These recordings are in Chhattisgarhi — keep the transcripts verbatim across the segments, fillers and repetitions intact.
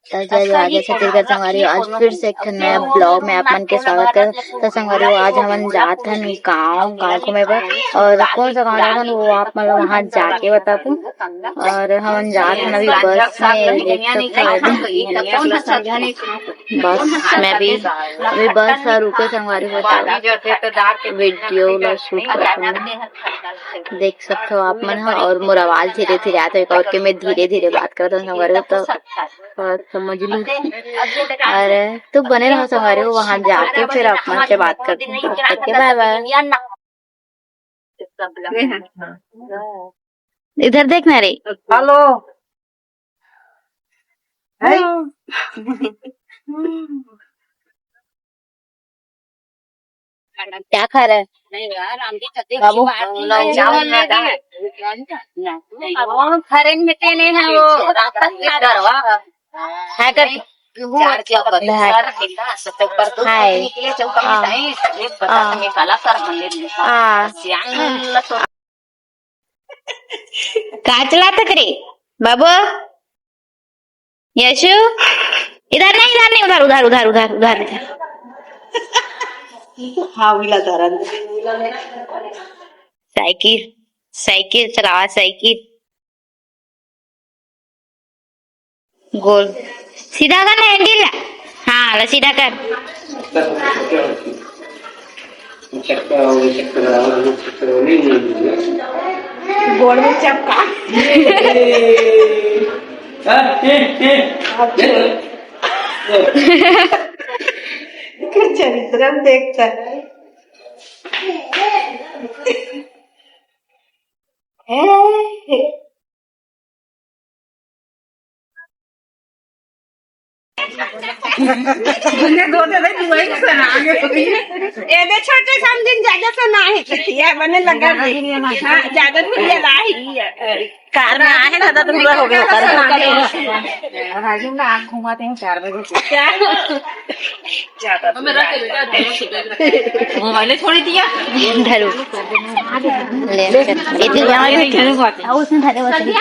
त जय जोहार, जय छत्तीसगढ़ संगवारी हो। आज फिर से एक ठन नया vlog में आप मन के स्वागत करत। त संगवारी हो, आज हमन जात हन गाँव, गाँव घूमे बर। और कौन सा गाँव जात हन, वो आप मन ल वहाँ जाके बताबो। और हमन जात हन अभी बस में, देख सकत हो अभी। बस में अभी, अभी बस ह रुके संगवारी हो, त video ला shoot करत हन। देख सकत हो आप मन ह, और मोर आवाज धीरे-धीरे आत हे, काबर के मैं धीरे-धीरे बात करत हूँ संगवारी हो, तो थोड़ा समझ लो। अरे, तो बने रहो संगवारी हो, वहां जाके फिर आप मन से बात करते हैं। तब तक के bye bye। इधर देखना रे। Hello। Hello। क्या खा रहा है? नहीं यार, हम भी तो देख बाबू। Foreign में तेने हैं वो, रास्ता क्या करवा? है कर। चार चौक पर, हाय। चार चौक पर, दो हाय। चौक निकले, चौक में हाँ। नहीं, एक बता हाँ। निकाला कर मंदिर में। हाँ। श्याम तो का चलात हस रे बाबू? यशु, इधर नहीं, इधर नहीं, उधर, उधर, उधर, उधर, उधर, इधर। हाँ, मिला तारा। साइकिल, साइकिल चलावा, साइकिल। गोल। सीधा कर ना handle ला। हाँ, ला सीधा कर। गोड़ में चपका। हाँ, ए, ए, ए। चरित्र देखता है। एदे छोटे समझिन, ज्यादा तो ना है, कथिया बने लगा दे। हाँ, ज्यादा दुनिया ना है। कार में आए हैं, ज्यादा दूर हो गया, कार में। राजू ना आँख घुमाते हैं चार बजे से। क्या? ज्यादा दूर। मोबाइल छोड़ दिया। धरो। ले, ले। ये तो यहाँ पे धरो। आओ, उसमें धरे हुए थे।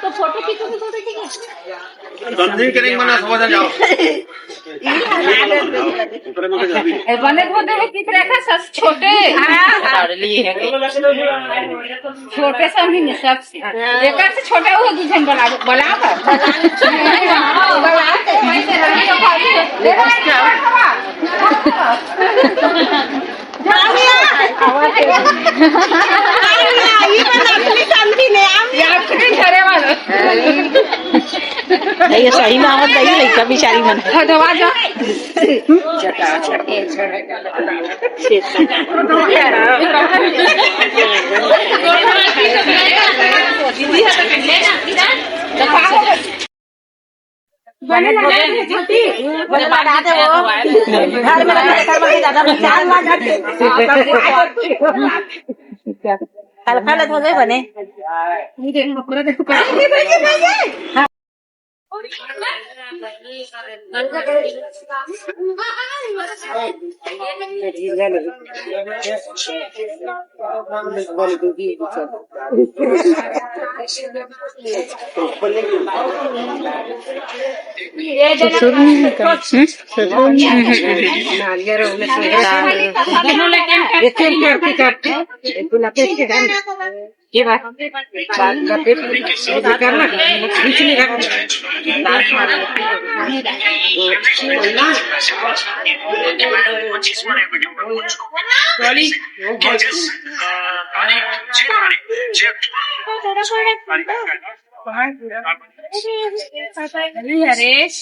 तो फोटो खींचो, फोटो खींचो। समझी कि नहीं, मना समझ जाओ। ए, बने धोते हैं, किस रेखा सस छोटे। हाँ, हाँ। छोटे समझी नहीं, सब से। एकर से छोटा वो दू झन बना, बना कर। ये बना अपनी समझी नहीं, आप ये अपनी घरे वाला। ये सही में आवत नहीं, लइका बिचारी मन। हाँ, तो आ जा। बने लगा दे छोटी, बने लगा दे वो। घर में लगा दे, घर में ज्यादा चार लाख। हल्का ले तो बने। ससुर नहीं है क्या? हम्म? ससुर नहीं है। एक एक करके करते, एक ना एक के ये बात, बात का पेट ये करना, बीच में करना। हरेश।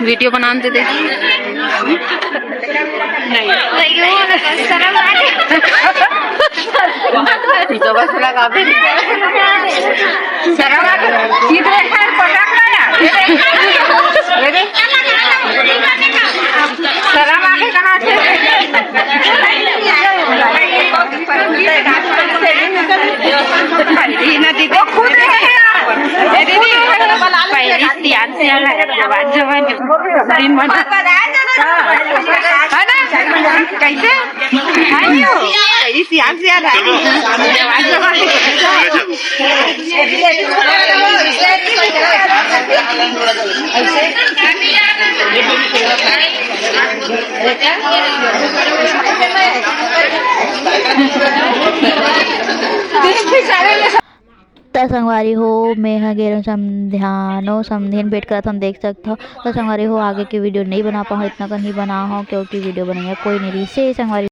वीडियो बनाने दे। तो बस लगा भी। शर्म आ गई। ये तो एक बार पटक लो ना। ये देख। ये देख। पहली ना दीदी, वो खुद है यार। ए दीदी, पहली सियान सियान है, जवान जवान, दिन भर। है ना? कैसे? हाँ, यू। पहली सियान सियान है, जवान जवान। त संगवारी हो, मैं ह गे रहेंव समधियानो, समधिन भेंट करत हन, देख सकत हव। त संगवारी हो, आगे के वीडियो नइ बना पाहूँ, इतना कन ही बना हूँ, क्योंकि वीडियो बनइया कोई नइ रहिसे संगवारी।